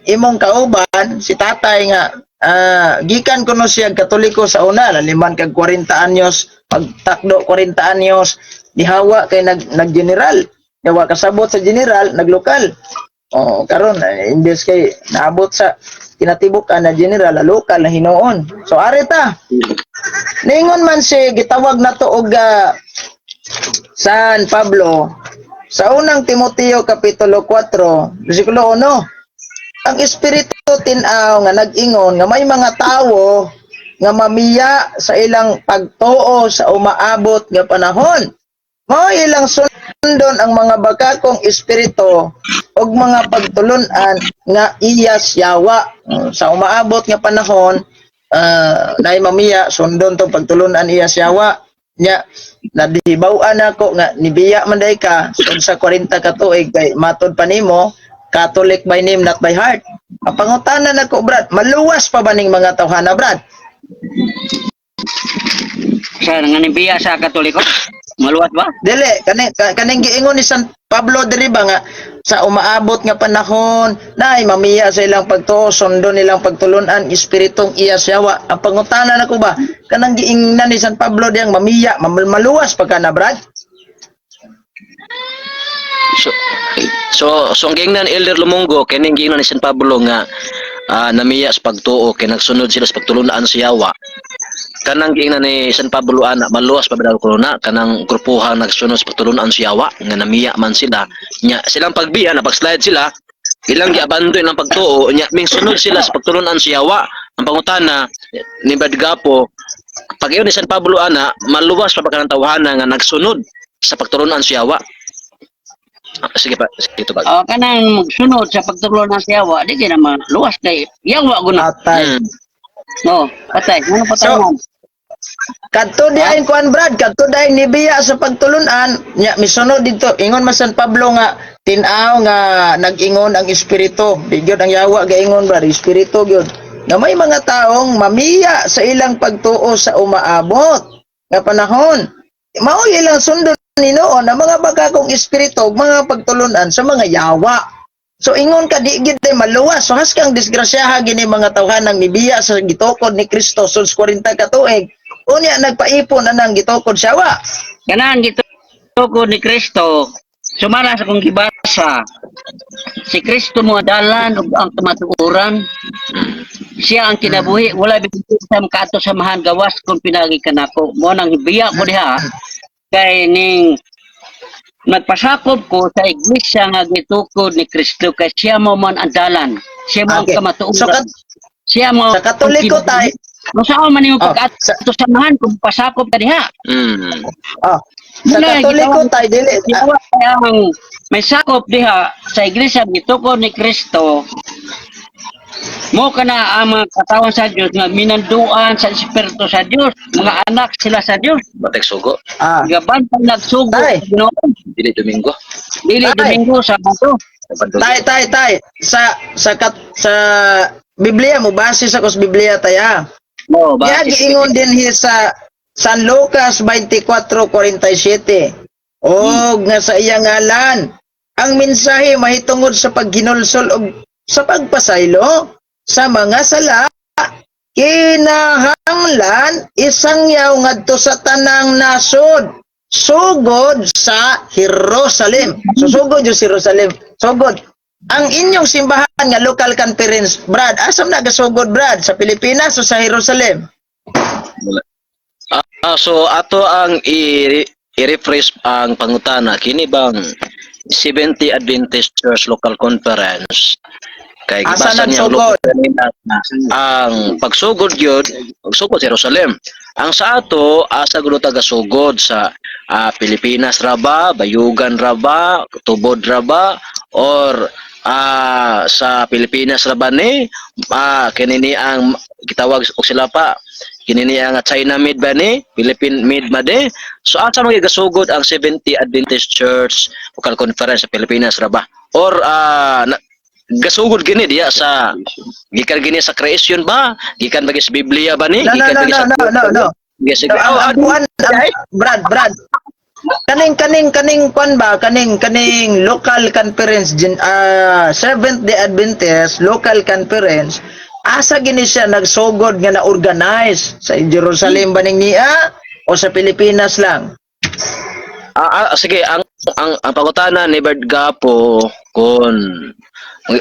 Imong kauban si tatay nga gikan kuno siya Katoliko sa una, laliman kag 40 anyos, pagtakdo 40 anyos, nihawa kay nag-general. Yawa kasabot sa general, naglokal. Oh, karon imbes kay naabot sa kinatibuk-an na general, na lokal na hinuon. So are ta. Ningon man si gitawag nato og San Pablo sa Unang Timoteo kapitulo 4 bersikulo 1, ang espiritu tin-aw nga nag-ingon nga may mga tawo nga mamiya sa ilang pagtuo sa umaabot nga panahon. Mao ilang sundon ang mga bakakong espiritu ug mga pagtulun-an nga iyas yawa. Sa umaabot nga panahon, naay mamiya sundon tong pagtulun-an iyas yawa. Nya nadihibaw-an ako nga nibiya man day ka sud sa 40 ka tuig kay matod pa nimo Catholic by name, not by heart. Ang pangutana nako, Brad, maluwas pa ba ning mga tawhana, Brad? Sa nga nibiya sa Katoliko? Maluwas ba? Dili, kaning giingon ni San Pablo diri ba nga sa umaabot nga panahon naay mamiya sa ilang pagtuo, sundon nilang pagtulunan espiritong iya siyawa. Ang pangutana nako ba, kanang giingnan ni San Pablo diyang mamiya, maluwas pa ka na, Brad? So ang giingnan, Elder Lumonggo, kining giingnan ni San Pablo nga namiya sa pagtuo kay nagsunod sila sa pagtulunan sa yawa. Kanang giingnan ni San Pablo ana, maluwas pa ba daw kuno na kanang grupuhan nagsunod sa pagtulunan sa yawa nga namiya man sila nya silang pagbiya na pag-slide sila, ilang giabando ilang pagtuo nya ming sunod sila sa pagtulunan sa yawa? Ang pangutana ni Brad Gapo, pag ni San Pablo ana, maluwas pa ba kanang tawhana nga nagsunod sa pagtulunan sa yawa? Sige pa, sige to ba. Oh, kanang sunod sa pagtulunan sa yawa, di kay na maluwas kay yawa guna. Atay. No, patay. Ano patay So, man? Kadto di ay kuan, Brad, kadto di ay nibiya sa pagtulunan, nya misunod dito. Ingon man San Pablo nga tin-aw nga nag-ingon ang espiritu. Di gyud ang yawa gaingon, Brad, espiritu gyud. Nga may mga taong mamiya sa ilang pagtuo sa umaabot nga panahon. Mao ilang sundon ni noon ang mga bagakong espiritu ug mga pagtulunan sa mga yawa. So ingon ka, di gid tay maluwas. So haskang disgrasyaha gini mga tawhanang nibiya sa gitukod ni Kristo sus 40 ka tuig. Unya nagpaipon anang gitukod siya wa. Kanang gitukod ni Kristo, sumala sa kong gibasa, si Kristo mo dalan ug ang kamatuoran. Siya ang kinabuhi, wala bisan sa makaadto sa Amahan gawas kung pinagi kanako. Mo nang biya ko diha kay ning nagpasakop ko sa iglesia nga gitukod ni Kristo kay siya mo man ang dalan. Siya mo ang kamatuoran. So Siya mo sa Katoliko tay, Kung saan man yung Oh, pag-ato sa Amahan kung pasakop ka diha. Oh, sa Wala, Katoliko tay dili Ginawa kaya ang may sakop diha sa iglesia gitukod ni Kristo mo kana ang mga katawan sa Dios nga minanduan sa espiritu sa Dios, mga anak sila sa Dios. Batek sugo. Gabantay nagsugo Tay. sa Ginoo. Dili Domingo. Dili Tay. Domingo sa bato. Tay, tay, tay, sa Biblia mo base sa kos Biblia tay ah. No, Ya giingon din hi sa San Lucas 24:47. Og nga sa iya ngalan ang mensahe mahitungod sa paghinulsol og sa pagpasaylo sa mga sala kinahanglan isangyaw ngadto sa tanang nasod, sugod sa Jerusalem. So sugod yung Jerusalem. Sugod. Ang inyong simbahan nga local conference, Brad, asam na gasugod, Brad? Sa Pilipinas o sa Jerusalem? So ato ang i-refresh ang pangutana, kini bang 70 Adventist Church Local Conference kay Asa gibasa niya ang nagsugod? local kanina na ang pagsugod gyud pagsugod sa Jerusalem. Ang sa ato, asa gulo ta gasugod, sa Pilipinas ra ba, Bayugan ra ba, Tubod ra ba, or sa Pilipinas ra ba ni, kini ni ang gitawag og sila pa, kini ni ang China made ba ni, Philippine made ba ni? So asa man gasugod ang 70 Adventist Church Local Conference, sa Pilipinas ra ba or gasugod gini diya sa gikan gini sa creation ba, gikan ba sa Biblia ba ni? No, no, Gikan no, ba no, no, no, no. Gikan No, ang kuan, Brad, Brad. Kaning kwan ba, kaning local conference gin, Seventh Day Adventist local conference, asa gini siya nagsugod nga na-organize? Sa Jerusalem ba ning niya o sa Pilipinas lang? Sige, ang pangutana ni Bert Gapo, kung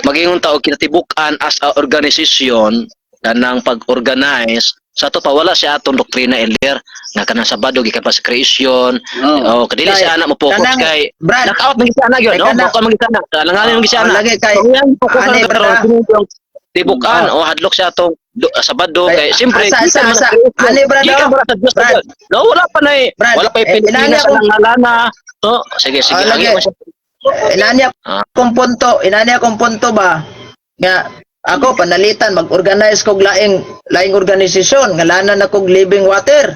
magingon ta og kinatibuk-an as a organization kanang pag-organize sa ato pa, wala siya atong doktrina, Elder, nga kanang Sabado gikan pa sa creation. Oh. Oh, kadili siya ana mo focus Kanang- kay Brad, knockout man siya ana gyud, Kay no? Bukod man siya ana, alanganin man siya Oh, ana. lagi kay So, yan, focus ani, ang Brad, karon tibukan o hadlok siya atong Sabado kay siyempre asa, gikan man asa, sa creation. ani, Brad, Gikan oh. man sa Diyos. Brad. No, wala pa na Brad, wala pa inani Pilipinas ang ngalana. So sige, sige, Ah, lagi. hangyo mo siya. Inani akong punto ba nga ako panalitan mag-organize kog laing laing organisasyon, ngalanan na kog Living Water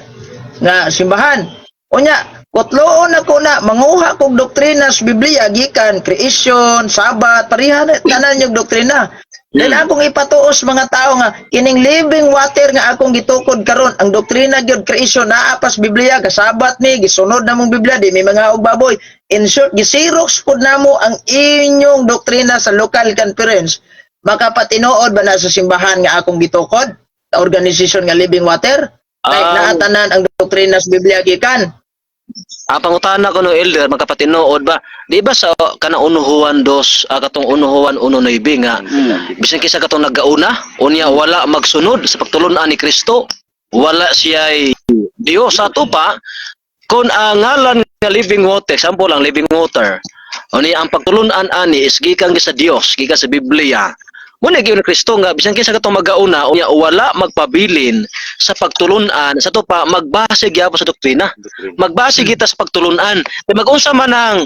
nga simbahan. Unya kutloon ako na manguha kog doktrina sa Biblia gikan creation, Sabat, pareha na tanan yung doktrina. Then akong ipatuos mga tao nga kining Living Water nga akong gitukod karon, ang doktrina gyud creation, naa pas Biblia, gasabat ni, gisunod namong Biblia, di may mga og baboy. In short, gisirox pud namo ang inyong doktrina sa local conference. Makapatinuod ba na sa simbahan nga akong gitukod? Sa organisasyon nga Living Water? Kay naa tanan ang doktrina sa Biblia gikan. Ang pangutana ko no, Elder, magkapatinuod ba? Di ba sa kana unuhuan dos, katong unuhuan uno nuebe nga bisan kinsa katong nagauna unya wala magsunod sa pagtulun-an ni Kristo, wala siya Dios? Sa ato pa, kung ang ngalan nga Living Water, example lang, Living Water, unya ang pagtulun-an ani is gikan sa Dios, gikan sa Biblia, mo na gyud ni Kristo nga bisan kinsa katong magauna unya wala magpabilin sa pagtulun-an, sa ato pa magbase gyapon sa doktrina, magbase kita sa pagtulun-an. Kay mag-unsa man ang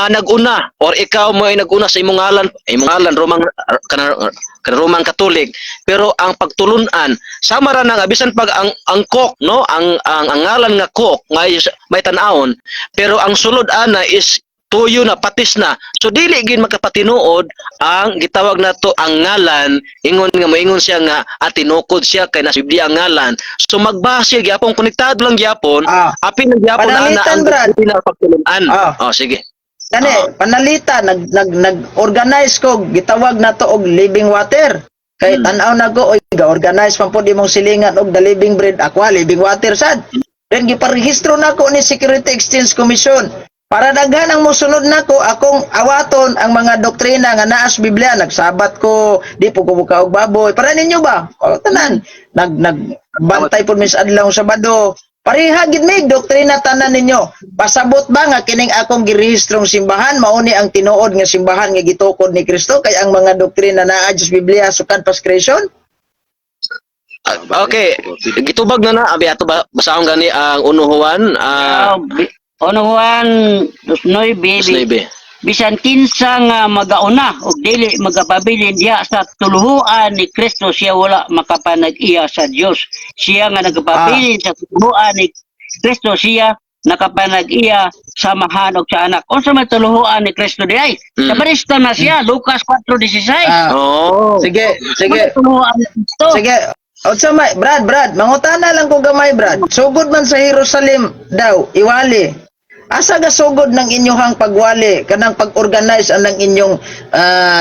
naguna or ikaw mo ay naguna sa imong ngalan Romang kana kana Roman Catholic, pero ang pagtulun-an sama ra na nga bisan pag ang Coke, no, ang ngalan nga Coke nga is, may tan-awon, pero ang sulod ana is tuyo na, patis na. So dili gid makapatinuod ang gitawag nato ang ngalan, ingon nga moingon siya nga atinukod siya kay nasa Biblia ang ngalan. So magbase gyapon, konektado lang gyapon, apil lang gyapon ana Panalitan, ang Brad. doktrina pagtulun-an. Oh, sige. Kani, panalita, nag nag nag-organize ko, gitawag na to og Living Water. Kay tan-aw na ko, oy, ga-organize man pud imong silingan og the Living Bread, aqua Living Water sad. Then giparehistro nako ni Security Exchange Commission. Para daghan ang mosunod nako, akong awaton ang mga doktrina nga naa sa Biblia, nagsabat ko, di po ko og baboy. Para ninyo ba? O, tanan nag nag bantay pud mis adlaw Sabado. Pareha gid mig doktrina tanan ninyo. Pasabot ba nga kining akong girehistrong simbahan mao ni ang tinuod nga simbahan nga gitukod ni Kristo kay ang mga doktrina naa sa Biblia sukad pas creation? Okay, gitubag na na abi ato ba basahon gani ang unuhuan Ono Juan 9. 9. Bisan kinsa nga magauna og dili magapabilin diha sa tuluhuan ni Kristo, siya wala makapanag-iya sa Dios. Siya nga nagapabilin sa tuluhuan ni Kristo, siya nakapanag-iya sa Amahan og sa Anak. Unsa may tuluhuan ni Kristo diay? Sa barista na siya, Lucas 4:16. Oh. Sige, sige. Mga tuluhuan ni Kristo. Sige. Unsa may Brad, Brad, mangutana lang ko gamay, Brad. Sugod man sa Jerusalem daw, iwali. Asa ga sugod ng inyuhang pagwali kanang pag-organize ang ng inyong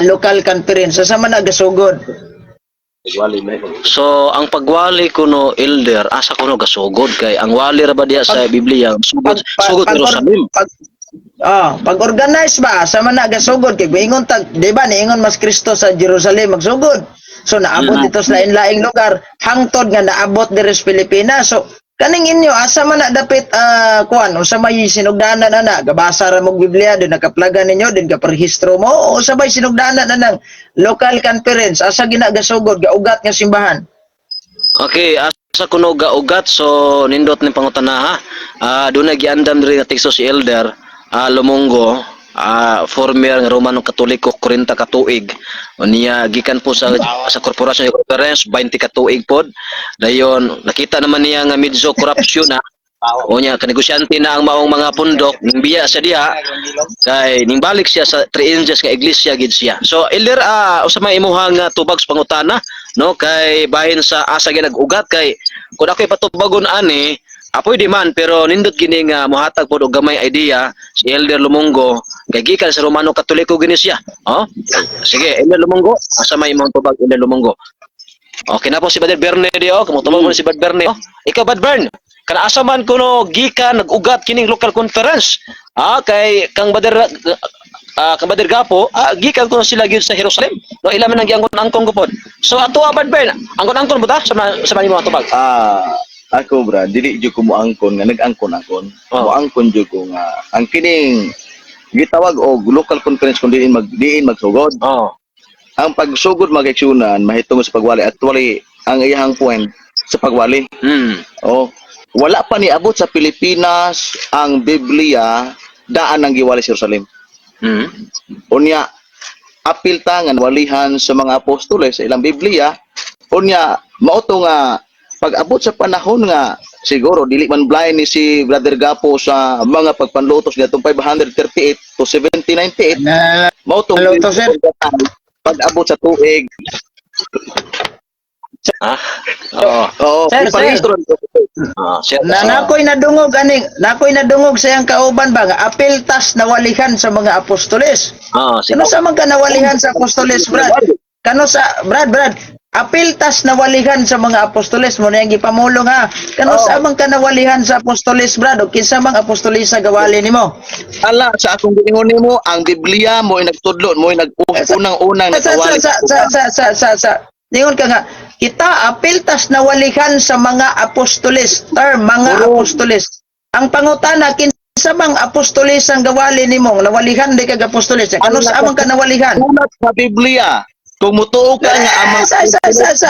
local conference? Asa man na gasugod? So ang pagwali kuno, Elder, asa kuno gasugod? Kay ang wali ra ba diha sa Biblia sugod sugod Jerusalem? Pag-organize ba sa man na gasugod? Kay moingon tag, di ba, niingon mas Kristo sa Jerusalem magsugod. So naabot dito sa lain-laing lugar hangtod nga naabot diri sa Pilipinas. So kaning inyo, asa man na dapit, kuan, unsa may sinugdanan ana? Gabasa ra mo Biblia din, nakaplaga ninyo din, kaparehistro mo, o unsa may sinugdanan anang local conference? Asa ginagasugod, gaugat nga simbahan? Okay, asa kuno gaugat? So nindot ning pangutana ha. Dunay giandam diri nga teksto si Elder Lumonggo, former nga Romano Katoliko, 40 ka tuig. Unya gikan po sa korporasyon sa conference 20 ka tuig pod. Dayon nakita naman niya nga medyo corruption na. Unya kanegosyante na ang maong mga pundok, ning biya sa diha kay ning balik siya sa Three Angels nga iglesia gid siya. So Elder, usa may imuhang tubag sa pangutana, no, kay bahin sa asa gyud nag-ugat, kay kung ako'y patubagon ani Pwede man, pero nindot gini nga mohatag pod og gamay idea si Elder Lumonggo kay gikan sa Romano Katoliko gini siya. Oh? Sige, Elder Lumonggo, asa may imong tubag, Elder Lumonggo? Okay na po si Brother Berne di oh, kumutubag mo si Brother Berne. Oh. Ikaw, Brother Bern, kana asa man kuno gikan nag-ugat kining local conference? Ah, kay kang Brother kang Brother Gapo, gikan kuno sila gyud sa Jerusalem. No, ila man ang giangkon-angkon ko pod. So ato ah, Brother Bern, angkon-angkon mo ta sa man imong tubag? Ah, ako bra, dili jud ko moangkon nga nag-angkon-angkon. Oh. Moangkon jud ko nga ang kining gitawag og local conference kung diin magsugod. Oh. Ang pagsugod mag-eksyonan mahitungod sa pagwali, actually ang iyahang point sa pagwali. Oh, wala pa niabot sa Pilipinas ang Biblia, daan ang giwali sa Jerusalem. Unya apil ta nga walihan sa mga apostoles sa ilang Biblia. Unya mao to nga pag-abot sa panahon nga siguro dili man blind ni si Brother Gapo sa mga pagpanlutos niadtong 538 to 1798, Na, mao to Luto, sir. pag-abot sa tuig. Ah. Oo. Oo, Sir, sir. iparehistro. Ah, siya. Na nakoy nadungog sa iyang kauban ba nga apil tas nawalihan sa mga apostoles. Ah, sige. Kano sa man ka nawalihan sa apostoles, Brad? Kano sa Brad, Brad? Apil tas nawalihan sa mga apostoles mo na yung gipamulong ha. Kano sa man ka nawalihan sa apostoles, Brad? O kinsa mang apostoles sa gawali nimo? Ala sa akong giingon nimo, ang Biblia mo ay nagtudlo, mo ay nag-unang-unang Sa sa nagawali. sa sa sa sa sa, sa. Ningon ka nga kita apil tas nawalihan sa mga apostoles, term mga apostoles. Ang pangutana, kinsa mang apostoles ang gawali nimo? Nawalihan di kag apostoles. Kano sa man ka nawalihan? Sulat sa Biblia. Kung mutuo ka nga ang mga Eh, sa.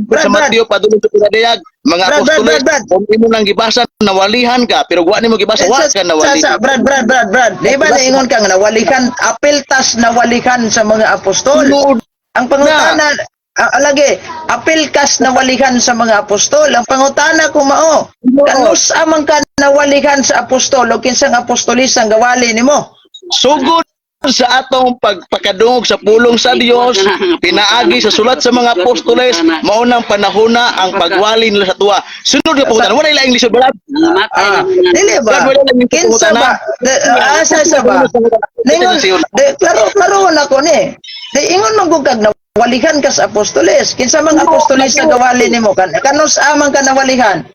Brad, sa Mateo padulong sa Pinadayag, mga Brad, Brad, apostoles, Brad, Brad. kung imo nang gibasa, nawalihan ka, pero wa nimo gibasa, Eh, wa ka nawalihan. Sa, Brad, Brad, Brad, Brad. Di ba naingon ka nga nawalihan, apil tas nawalihan sa mga apostol? Tinuod. Ang pangutana, alagi, apil kas nawalihan sa mga apostol. Ang pangutana ko mao, kanus amang ka nawalihan sa apostol o kinsang apostolis ang gawali nimo? Sugod sa atong pagpakadungog sa pulong sa Dios, pinaagi sa sulat sa mga apostoles, mao nang panahona ang pagwali nila sa tuwa. Sunod nga pangutana, wala ilaing lisod, Brad. Namatay Ah, na mga dili ba? Brad, wala lang yung Kinsa pangutana. ba? Asa sa ba? Ningon, di, klaro, klaro na ko ni. Di, ingon man gud kag nawalihan ka sa apostoles. Kinsa mang apostoles sa gawali nimo? Kanus amang ka nawalihan?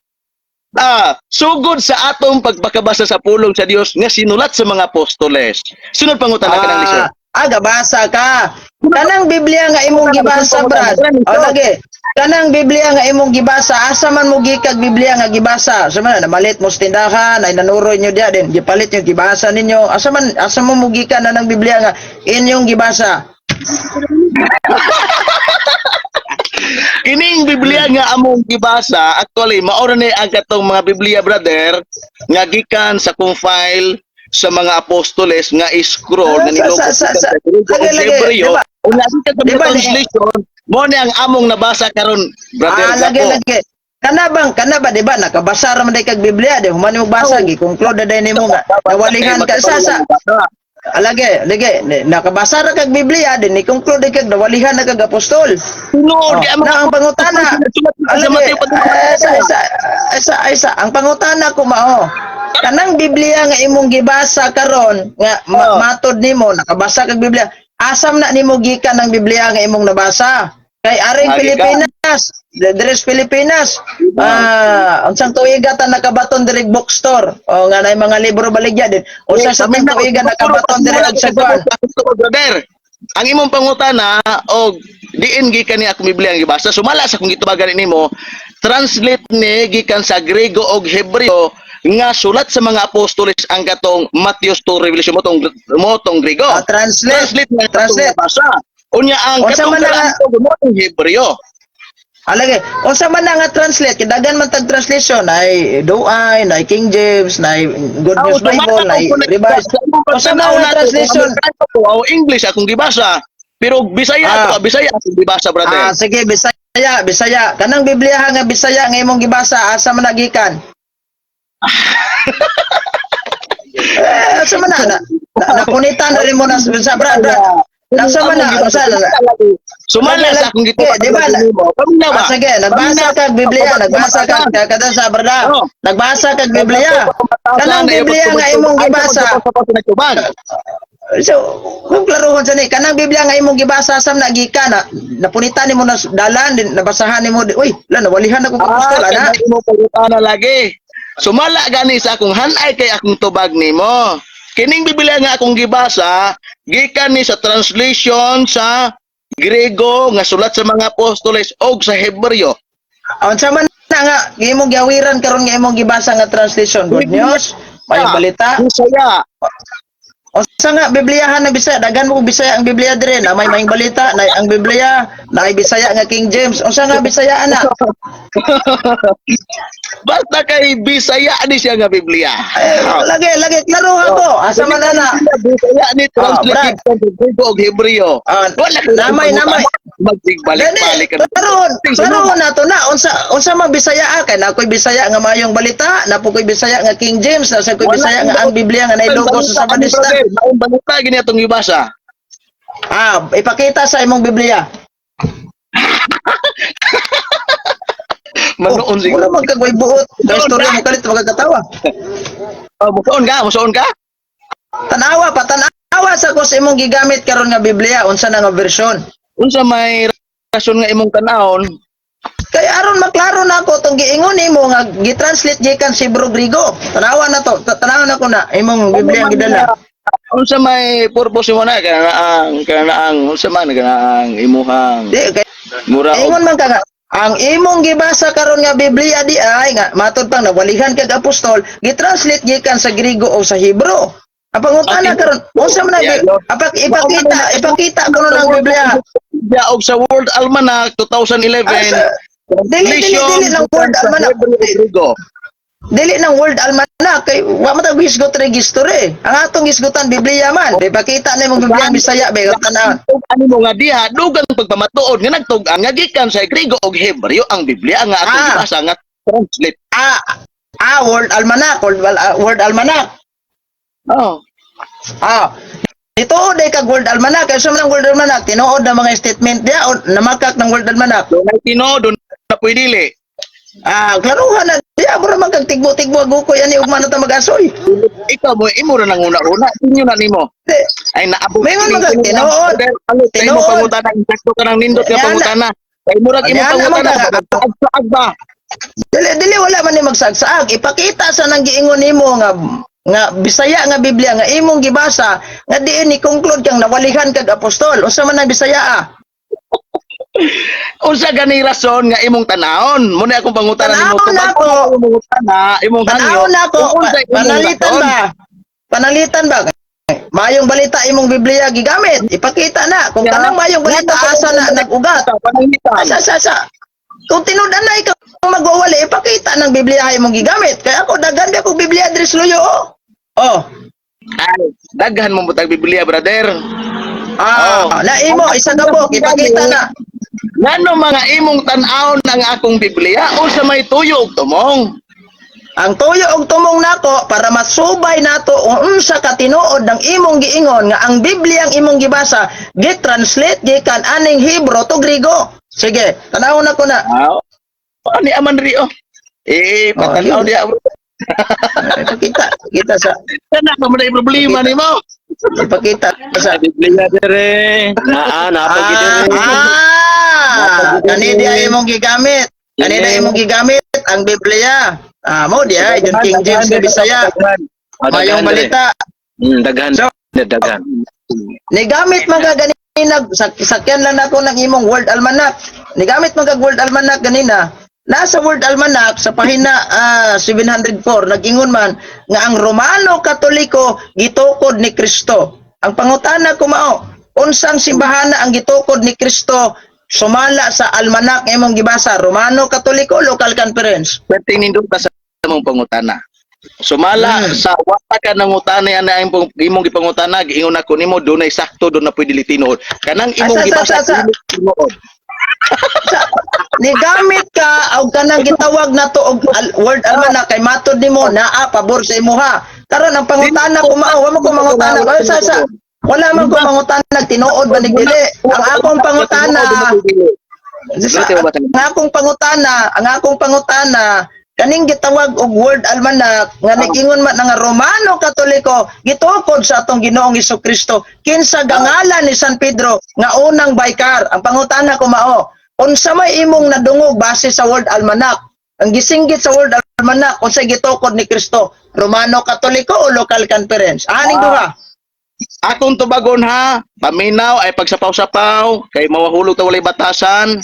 Ah, sugod sa atong pagpakabasa sa pulong sa Dios nga sinulat sa mga apostoles. Sunod pangutana ka ng lisod. Ah, gabasa ka. Kanang Biblia nga imong gibasa, Brad. O lagi. Kanang Biblia nga imong gibasa, asa man mo gikag Biblia nga gibasa? Asa man namalit mo sa tindahan, ay nanuroy nyo diya din, gipalit nyo gibasa ninyo. Asa man asa mo mo gikan na ng Biblia nga inyong gibasa? Kining Biblia nga among gibasa, actually mao ra ni ang katong mga Biblia, brother, nga gikan sa compile sa mga apostoles nga scroll Ah, nga niloko sa Griego Lagi, ug lagi. Hebreo. Diba? Una gikan sa Diba, translation, mo ni ang among nabasa karon, brother Ah, lagi Gapo. lagi. Kana ba, di ba nakabasa ra man day kag Biblia, di human mo basa, gi-conclude na day nimo nga nawalihan ka sa alage, lagi, nakabasa ra kag Biblia, din ni conclude kag nawalihan na kag apostol. Tinuod Oh, kay ang mga na ang pangutana. Sulat sa Alage, Mateo padulong eh, sa, ang pangutana ko mao. Kanang Biblia nga imong gibasa karon nga Oh. matod nimo nakabasa kag Biblia. Asam na nimo gikan ang Biblia nga imong nabasa? Kay aring Ah, gikan. Pilipinas, diri sa Pilipinas. Ah, unsang tuiga ta nakabaton diri bookstore? O nga nay mga libro baligya din. Usa sa tang tuiga nakabaton diri og sa kwan. Brother, ang imong pangutana og diin gikan ni akong Biblia ang gibasa, sumala sa akong gitubagan nimo, translate ni gikan sa Grego og Hebreo nga sulat sa mga apostoles ang katong Matthew to Revelation mo tong Grego. Ah, translate. Translate nga katong Translate. nabasa. Unya ang Unsa katong man na- Grego mo tong Hebreo. Alage, unsa man na nga translate, kay daghan man tag translation ay Duay, nay King James, nay Good News Bible, nay Revised. Unsa man nga translation? O English akong gibasa. Pero Bisaya ato, Bisaya akong gibasa, brother. Ah, sige, Bisaya, Bisaya. Kanang Biblia nga Bisaya nga imong gibasa, asa man nagikan? Eh, asa man na? Napunitan na rin mo na sa brad, brad. Nasa man na, asa na? Sumala Lagi, sa akong gitubag di ba? nimo. Paminaw ba? Ah, sige, nagbasa kag Biblia, nagbasa kag kada sa brada. Oh. Nagbasa kag Biblia. Kanang Biblia nga imong gibasa. So, kung klarohon sa ni, kanang Biblia nga imong gibasa sam na gikan na napunitan nimo na dalan din nabasahan nimo di, uy, la nawalihan ako kag apostol Ah, ana. kaya imo pangutana lagi. Sumala gani sa akong hanay kay akong tubag nimo. Kining Biblia nga akong gibasa, gikan ni sa translation sa Grego nga sulat sa mga apostoles og sa Hebreo. Unsa man na nga imong giawiran karon nga imong gibasa nga translation, Good News, Mayong Balita. Bisaya. Unsa nga Bibliyahan na Bisaya, daghan mo kog Bisaya ang Biblia dire, na may Mayong Balita, na ang Biblia, na ay Bisaya nga King James. Unsa nga Bisaya ana? Basta kay Bisaya ni siya nga Biblia. Eh, lagi lagi klarohan ko. Asa man ana? Bisaya ni Brad. translate sa Grego og Hebreo. Ah, Wala ka namay, namay. Magbalik-balik ka. Klarohon, klarohon nato na unsa unsa man Bisaya ah? Kay na ako'y Bisaya nga Mayong Balita, na po ko'y Bisaya nga King James, na sa ko'y Bisaya nga ang Biblia nga naay logo sa Sabadista. Maong balita gini atong gibasa. Ah, ipakita sa imong Biblia. Manoon Oh, siguro. wala man kag way buot. Kay istorya mo kalit magkakatawa. Oh, musoon ka, musoon ka? Tanawa pa, tanawa sa ko sa imong gigamit karon nga Biblia, unsa na nga version. Unsa may rason nga imong tan-awon? Kay aron maklaro na ako tong giingon nimo nga gitranslate gikan si Bro Grigo. Tanawa na to, tanawa na ko na imong Biblia ang gidala. Unsa may purpose mo na kana ang kana ang unsa man kana ang imuhang Di kay mura og ingon man ka nga ang imong gibasa karon nga Biblia di ay nga matod pang nawalihan kag apostol, gitranslate gikan sa Grigo o sa Hebrew. Ang pangutana karon, unsa man ang apak ipakita, ipakita kuno ng Biblia. Biblia og sa World Almanac 2011. Ah, dili dili dili ng World Almanac. Grigo. Dili ng World Almanac kay wa man tag hisgot register eh. Ang atong hisgutan Biblia man. Ipakita na imong Biblia ang Bisaya ba tanaw. Ug ano mo nga diha dugang pagpamatuod nga nagtug-an nga gikan sa Grigo og Hebreo ang Biblia nga atong gibasa nga translate. Ah, World Almanac, World Almanac. Oh. Ah. Dito day kag World Almanac, kay sa man ang World Almanac, tinuod na mga statement diya o namakak ng World Almanac. Dunay tinuod doon na pwede dili. Ah, klaruhan na diya mura man kag tigbo-tigbo ag ukoy ani ugma na ta mag-asoy. Ikaw mo imo ra nang una-una inyo na nimo. Di, Ay naabot. Mingon man kag tinuod. Tinuod. Tinuod. Pangutana insakto ka nang nindot nga Yan. pangutana. Kay murag imo Yan naman pangutana ka. saag ba? Dili dili wala man ni magsaagsaag. Ipakita sa nang giingon nimo nga nga Bisaya nga Biblia nga imong gibasa nga diin ni conclude kang nawalihan kag apostol. Unsa man ang Bisaya ah? Unsa gani rason nga imong tanawon? Muna akong pangutana nimo. Tanawon Tubag ako. ko imong pangutana, imong hangyo. Tanawon nako, Kung unsa imong panalitan rason? ba? Panalitan ba? Mayong Balita imong Biblia gigamit. Ipakita na kung kanang Mayong Balita asa na nag-ugat. Pananglitan. Asa sa sa. Kung tinud-an na ikaw magwawali, ipakita ng Biblia imong gigamit. Kaya ako daghan ba akong Biblia diri sa luyo oh. Oh. Ay, daghan mo butag Biblia, brother. Ah, Oh. na imo isa ka book, ipakita na. Ngano mga imong tan-awon ang akong Biblia unsa may tuyo og tumong? Ang tuyo og tumong nako para masubay nato unsa ka tinuod ng imong giingon nga ang Biblia ang imong gibasa gi-translate gikan aning Hebrew to Grigo. Sige, tanawon nako na. Ah, ani aman ri oh. Eh, patanaw Oh, diya. Bro. Ipakita, kita sa Kana pa man ay problema nimo. ipakita sa Biblia dire. Naa, napagi Ah, dire. ah, kani di ay imong gigamit. Kani di ay imong gigamit ang Biblia. Ah, mo di ay yung King James nga Bisaya. Mayong Balita. Daghan. So, Daghan. Nigamit man ka ganina, sakyan lang nako ng imong World Almanac. Nigamit man kag World Almanac ganina. Nasa World Almanac sa pahina 704 nag-ingon man nga ang Romano Katoliko gitukod ni Kristo. Ang pangutana ko mao, unsang simbahana ang gitukod ni Kristo sumala sa almanak nga imong gibasa, Romano Katoliko, Local Conference? Pwede nindot ka sa imong pangutana. Sumala sa wala ka nangutana yan na imong imong gipangutana giingon ako nimo dunay sakto doon na pwede tinuod. Kanang imong Asa, sa, gibasa sa, sa. dili tinuod. Sa, nigamit ka og kanang gitawag nato og World Almanac kay matod nimo naa pabor sa imuha. Karon ang pangutana ko mao, wa mo ko mangutana. Ay, sa sa. Wala man ko mangutana tinuod ba nig dili. Ang akong pangutana ang akong pangutana kaning gitawag og World Almanac nga nigingon man nga Romano Katoliko gitukod sa atong Ginoong Kristo, kinsa gangalan ni San Pedro nga unang baykar? Ang pangutana ko mao, unsa may imong nadungog base sa World Almanac, ang gisinggit sa World Almanac, unsay gitukod ni Kristo, Romano Katoliko o Local Conference, aning duha? Akong tubagon ha, paminaw ay pagsapaw-sapaw, kay mawahulog ta walay batasan.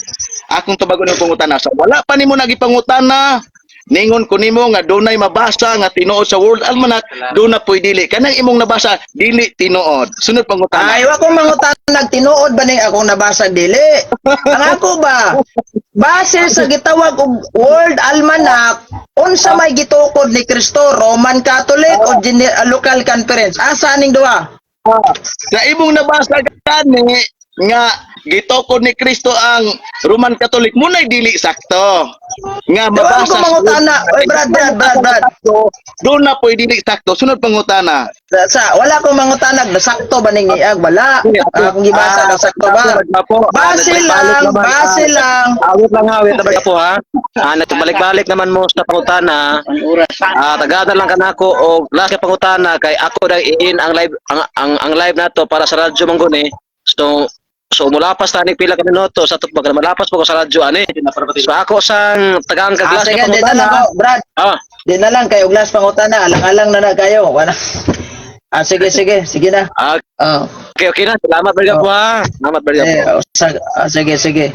Akong tubagon ang pangutana. Sa wala pa nimo nagipangutana, ningon ko nimo nga dunay mabasa nga tinuod sa World Almanac, doon na po'y dili. Kanang imong nabasa, dili tinuod. Sunod pangutana. Ay, wa kong mangutanag tinuod ba ning akong nabasa dili. Ang ako ba, base sa gitawag og World Almanac, unsa may gitukod ni Kristo, Roman Catholic o Local Conference? Asa aning duha? Sa imong nabasa gani nga gitukod ni Kristo ang Roman Catholic, muna'y dili sakto. Nga Di ba mabasa ko mangutana? Oy, Brad, Brad, Brad, Brad. Doon na po'y dili sakto. Sunod pangutana. Sa wala kong mangutanag nasakto ba ning iag wala. Ang akong gibasa, nasakto ba? Base lang, base lang. Awit lang ha, wait na po ha. Nagbalik-balik naman mo sa pangutana. Ang oras. Tagadan lang kanako og last ka pangutana kay ako dahil iin ang live ang live nato para sa radyo mangguni. So mulapas tani pila ka minuto sa tupag malapas po ko sa radyo ani. So ako sang tagaan kag last Sige, ka di na lang pangutana. ako, Brad. Di na lang kayo last pangutana, alang-alang na na kayo. Wala. Sige, sige, sige na. Okay, okay na. Salamat, Brad po ha. Salamat, Brad Eh, po. sige, sige.